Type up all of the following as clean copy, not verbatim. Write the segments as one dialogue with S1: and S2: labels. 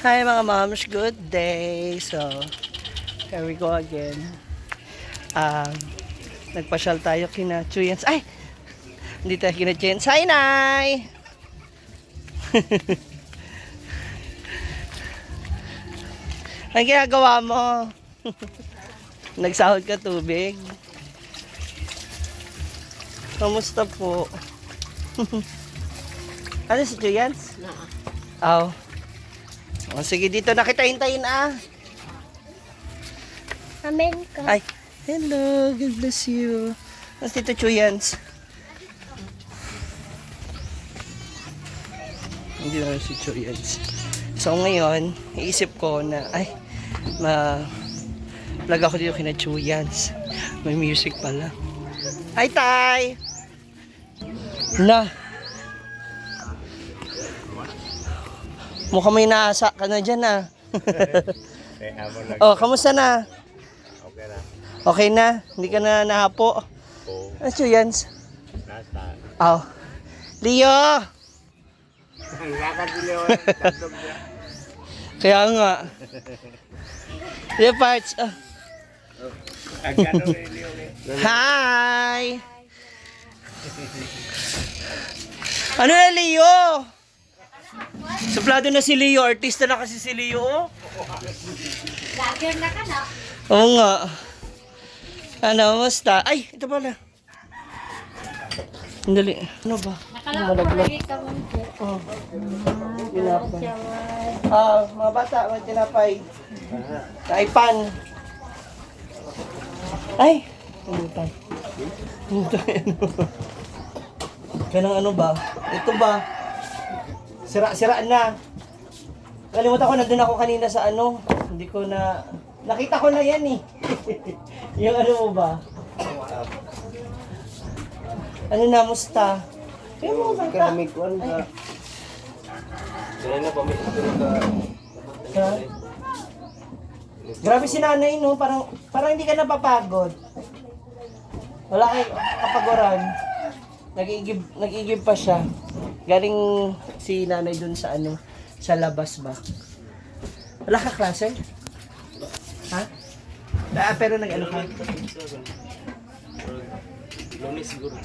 S1: Hi, mga moms, good day. So, here we go again. Nagpasyal tayo kina Chuyans. Ay! Hindi tayo kina Chuyans. Hi, Nay! Ang ginagawa mo? Nagsahod ka tubig? Kamusta po? Ano si Chuyans? Oh. O, sige, dito na kita hintayin ah.
S2: Amen ka.
S1: Ay, hello, God bless you. Mas dito, Chuyans. Hindi na si Chuyans. So ngayon, iisip ko na, ay, ma vlog ako dito kina Chuyans. May music pala. Ay, Tay! Na! Mukhang may naasa ka na dyan ah.
S3: Eh, amo lang.
S1: Oh, kamusta na?
S3: Okay na.
S1: Okay na? Hindi ka na nahapo?
S3: Oo.
S1: Ano, Chuyans?
S3: Nasa.
S1: Oh. Leo!
S3: Lakad si Leo. Tatlog na.
S1: Kaya nga. Leo parts. Ah.
S3: Ang gano'n ni Leo eh.
S1: Hi! Ano na, Leo? Suplado na si Leo. Artista na kasi si Leo. Oh.
S2: Vlogger na ka na.
S1: Oo nga. Ano, basta. Ay, ito pala. Sandali. Ano ba?
S2: Nakalapag ka mo po.
S1: Oh. Tinapay. Ah, mga bata, may tinapay. Taipan. Ay! Ano tayo? Ano tayo? Ano? Kanang ano ba? Ito ba? Sira-sira na. Kalimutan ko, nandun ako kanina sa ano. Hindi ko na... Nakita ko na yan eh. Yung ano mo ba? Ano na, musta? Yung mga bata. Ay.
S4: Ganun na pa, may ito ka.
S1: Ha? Grabe si nanay, no? Parang, parang hindi ka napapagod. Wala kay kapaguran. Nag-iigib, nag-iigib pa siya. Galing si nanay dun sa ano, sa labas ba? Wala ka klase? Ha? Ah, pero nag-ano ka?
S4: Lunes siguro.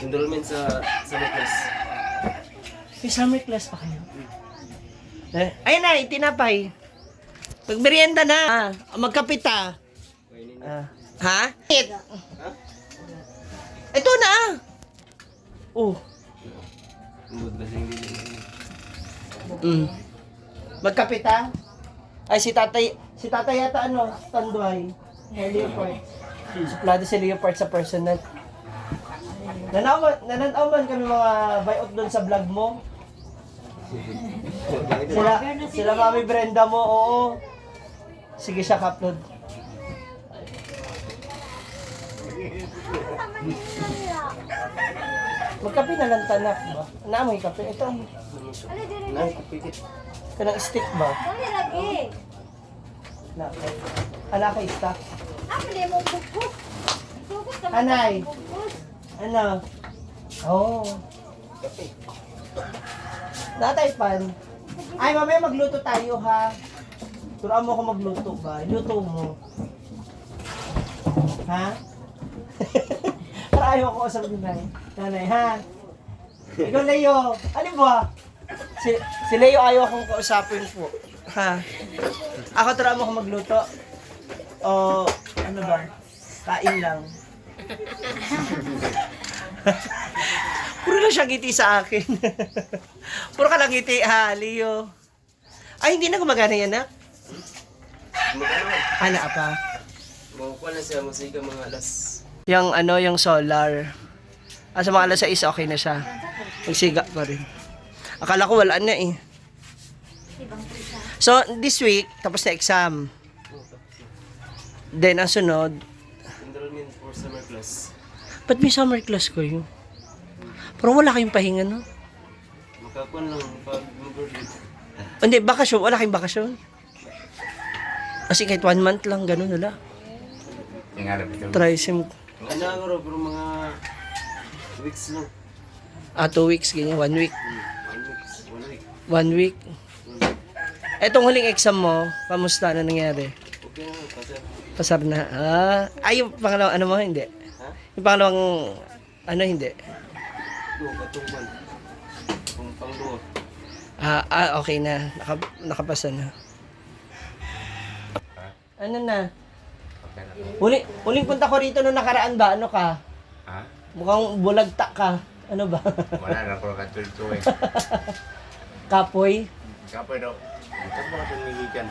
S4: Enrollment sa summer class.
S1: May summer class pa kayo? Eh, ayun na, itinapay. Magmerienda na. Ah, magkapita. Ah. Ha? It. Ito na. Ah. Oh.
S4: Bud ba hindi
S1: Magkapita? Ay, si tatay yata ano, Tanduay. May Leopard. Suplado si Leopard sa personal. Nananaw man kami mga bayot doon sa vlog mo. Sila Mami Brenda mo, oo. Sige siya, ka-upload. Magkape na lang tanak ba? Naamoy kape. Ito,
S2: Ano diri?
S4: Nang kupikit.
S1: kanang stick ba?
S2: Dali lagi.
S1: Na, ala kay stock.
S2: Ako di mo bugkos. Bugkos naman.
S1: Anay.
S2: Bugkos.
S1: Ano? Oh.
S4: Kape.
S1: Natay pan. Ay, mamaya magluto tayo ha. Turuan mo ako magluto ba? Luto mo. Ha? Para ayaw ko usap ni nanay. Nanay, ha? Ikaw, Leo. Ano ba? Si Leo ayaw akong kausapin po. Ha? Ako, turuan mo ako magluto. O, ano ba? Kain lang. Puro lang siya ngiti sa akin. Puro ka lang ngiti, ha, Leo. Ay, hindi na gumagana yan, ha?
S4: Magkano?
S1: Ana pa.
S4: Makukuha na siya, masiga mga alas.
S1: Yung ano, yung solar. Ah, sa mga alas 6, okay na siya. Magsiga pa rin. Akala ko wala na eh. So, this week, tapos na exam. Then, ang sunod,
S4: Enrollment for summer class.
S1: Ba't may summer class ko yun? Parang wala kayong pahinga, no?
S4: Makakuha lang pag mag-graduate.
S1: Hindi, bakasyon. Wala kayong bakasyon. Kasi kahit one month lang, ganun, wala.
S3: Yung harap ito.
S1: Try sim.
S4: Ano ako ro, pero mga weeks lang.
S1: Ah, 2 weeks, ganyan. One week.
S4: One weeks. One week.
S1: One week. Etong huling exam mo, kamusta na nangyari?
S4: Okay na, kasi.
S1: Pasar na. Ah, ay, yung pangalawang ano mo, hindi.
S4: Ha?
S1: Yung pangalawang, ano, hindi.
S4: Do, katong man. Kung pang duo.
S1: Ah, okay na. Nakapasa na. Ano na? Huling punta ko rito nung nakaraan ba? Ano ka?
S3: Ha?
S1: Mukhang bulagta ka. Ano ba?
S3: Wala na ko nakatulto eh.
S1: Kapoy?
S3: Kapoy daw. Ito mo ka tumigikan.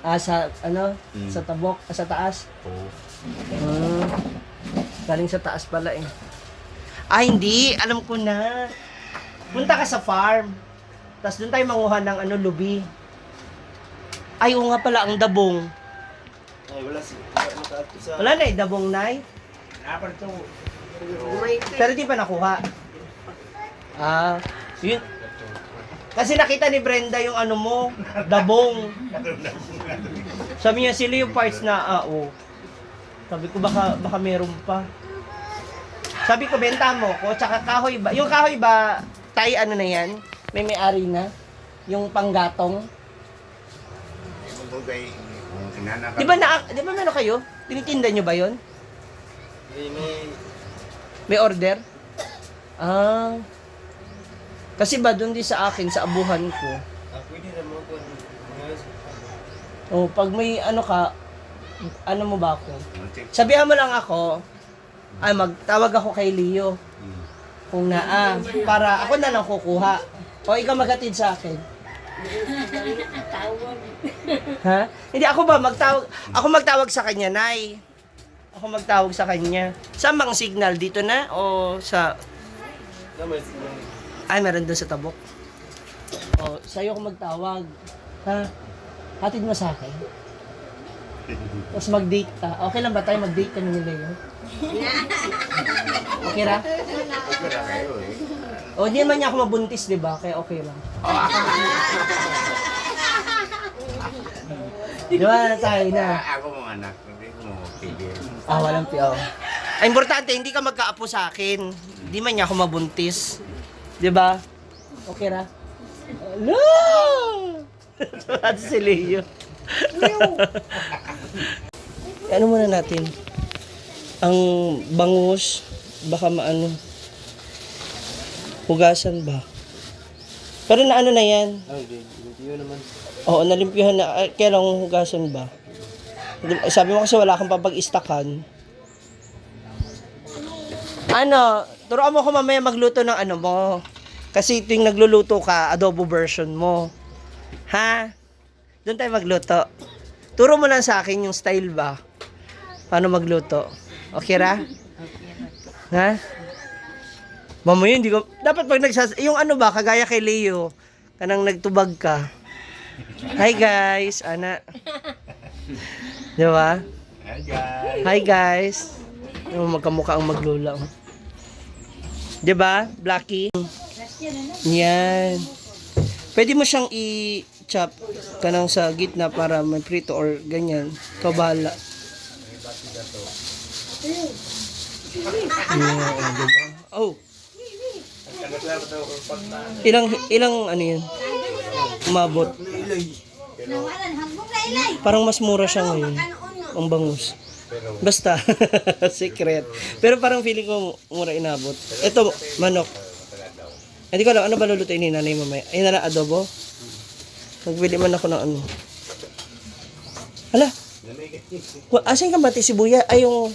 S1: Ah, sa, ano?
S3: Mm.
S1: Sa tabok? Ah, sa taas?
S3: Oo.
S1: Ah, galing sa taas pala eh. Ah, hindi. Alam ko na. Punta ka sa farm. Tapos doon tayo manguha ng ano, lubi. Ay, oo nga pala, ang dabong.
S4: Ay, wala si. Wala nakaadto sa.
S1: Wala na eh, dabong, Nay.
S3: Napar to.
S1: Pero di pa nakuha. Ah, yun. Kasi nakita ni Brenda yung ano mo, dabong. Sabi niya, sila yung parts na, ah, oh. Sabi ko, baka meron pa. Sabi ko, benta mo ko, tsaka kahoy ba? Yung kahoy ba, tay, ano na yan? May may-ari na? Yung panggatong?
S3: Kung kay kung kinana ka.
S1: Di ba meron kayo? Tinitinda nyo ba yon?
S4: May
S1: May order? Ah. Kasi ba doon din sa akin, sa abuhan ko,
S4: ah, pwede na mo ko.
S1: oh, pag may ano ka, ano mo ba ako?
S3: Muntik.
S1: Sabihan mo lang ako, ay magtawag ako kay Leo kung naa, para ako na lang kukuha. O ikaw maghatid sa akin. Ha? Hindi ako ba magtawag ako magtawag sa kanya, Nay. Ako magtawag sa kanya. Saan bang signal dito na o sa
S4: Na may
S1: Ay, meron doon sa tabok. O, sa'yo ako magtawag. Ha? Hatid mo sa akin. Tapos mag-date ta. Okay lang ba tayo mag-date kami ni Leo? Okay ra?
S3: Okay na kayo eh.
S1: O, hindi naman niya ako mabuntis, di ba? Kaya okay lang. Di ba tayo na?
S3: Ah, ako mga anak, hindi mo pigil.
S1: Ah, walang PO. Ay, importante, hindi ka magkaapo sa akin. Hindi man niya ako mabuntis. Di ba? Okay ra? Hello! At si Leo. Ano muna natin? Ang bangus, baka maano. Hugasan ba? Pero na ano na yan?
S4: Ay, hindi. Hindi yun naman.
S1: Oo, nalimpyuhan na. Ah, kaya lang hugasan ba? Sabi mo kasi wala kang papag-istakan. Ano, turuan mo ko mamaya magluto ng ano mo. Kasi tuwing nagluluto ka, adobo version mo. Ha? Doon tayo magluto. Turo mo lang sa akin yung style ba? Paano magluto? Okay ra? Ha? Mamaya hindi ko... Dapat pag nagsas... Yung ano ba, kagaya kay Leo, kanang nagtubag ka. Hi guys, ana. Di ba?
S3: Hi guys.
S1: Hi guys. Yung magkamukha ang maglula. oh. Di ba, Blackie? Yan. Pwede mo siyang i-chop kanang sa gitna para may prito or ganyan. Ikaw bahala. Yeah, oh, di ba? Oh. Ilang ilang ano yun? Umabot.
S2: Nawalan, hambog na ilay.
S1: Parang mas mura siya ngayon. Ang bangus. Basta, secret. Pero parang feeling ko mura inabot. Ito, manok. Hindi ko alam, ano ba lulutuin ni nanay mamaya? Ayun na lang, adobo? Magbili man ako ng ano. Hala! Asan ka ba, sibuyas? Ay, yung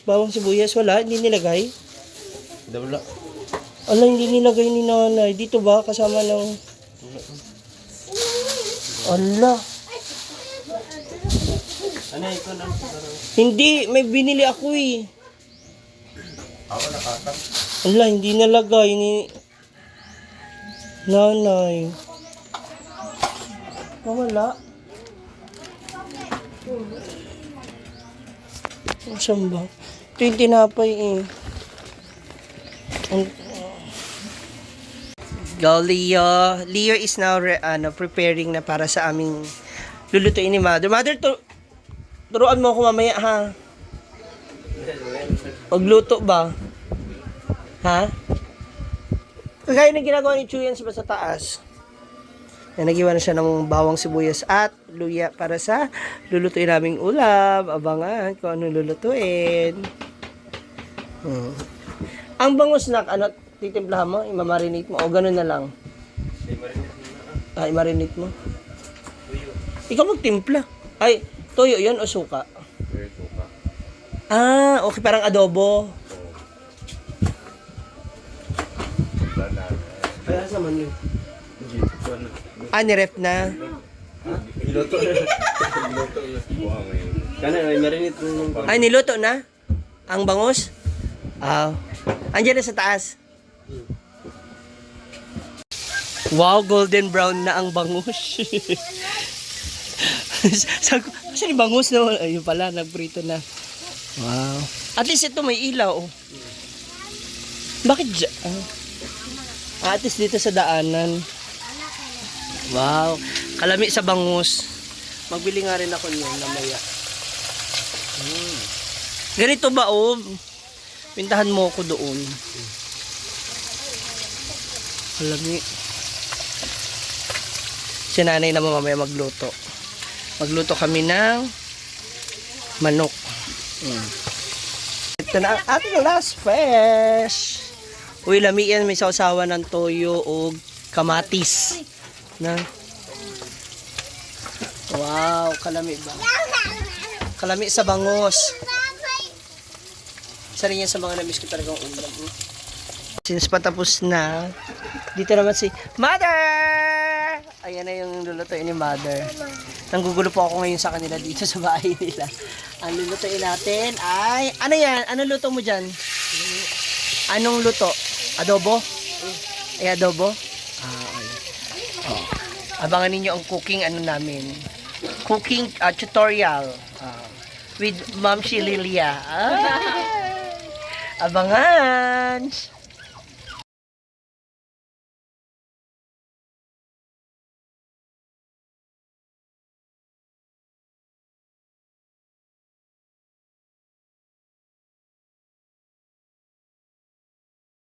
S1: bawang sibuyas, wala, hindi nilagay.
S4: Wala.
S1: Ala, hindi nilagay ni nanay. Dito ba, kasama ng... Ala!
S4: Ano ikaw na?
S1: Hindi, may binili ako eh.
S3: Ako nakatap.
S1: Ala, hindi nalagay ni nanay. Nawala. Saan ba? Ito yung tinapay eh. Go, Leo. Leo is now ano, preparing na para sa aming lulutuin ni Mother. Mother, turuan mo ako mamaya ha. Magluto ba? Ha? Kagaya ng ginagawa ni Chuyan sa taas. Yan, nag-iwan na siya ng bawang, sibuyas at luya para sa lulutuin naming ulam. Abangan kung ano lulutuin. Ang bangus na, ano, titimplahan mo, imamarinate mo, o ganun na lang. Ah, i-marinate mo. Ikaw magtimpla. Ay, toyo yun o suka?
S4: Suka.
S1: Ah, okay, parang adobo. Kaya sa man yun? Ah, nirep na.
S4: Giluto na. Giluto na. Kana ay marinate mo ng
S1: Ay, niluto na? Ang bangus? Ah. Andiyan na sa taas. Wow, golden brown na ang bangus. Sabi ko, "Saan yung bangus na?" Ayun pala, nagprito na. Wow. At least ito may ilaw, oh. Bakit dyan? Ah, at least dito sa daanan. Wow. Kalami sa bangus. Magbili nga rin ako niyan mamaya. Ganito ba, oh? Pintahan mo ako doon. Kalami. Si nanay naman mamaya magluto. Magluto kami ng manok. Ito na ang ating last fish. Uy, lami yan. May sausawan ng toyo o kamatis. Na. Wow, kalami ba? Kalami sa bangos. Isa rin yan sa mga na-miss ko talagang ulam. Since patapos na, dito naman si Mother! Ayan na yung lulutuin ni Mother. Nanggugulo po ako ngayon sa kanila dito sa bahay nila. Ang lulutuin natin ay... Ano yan? Anong luto mo dyan? Anong luto? Adobo? Ay, adobo? Ah, ayun. Oh. Abangan ninyo ang cooking ano namin. Cooking tutorial with Ma'am Lilia. Ah. Abangan!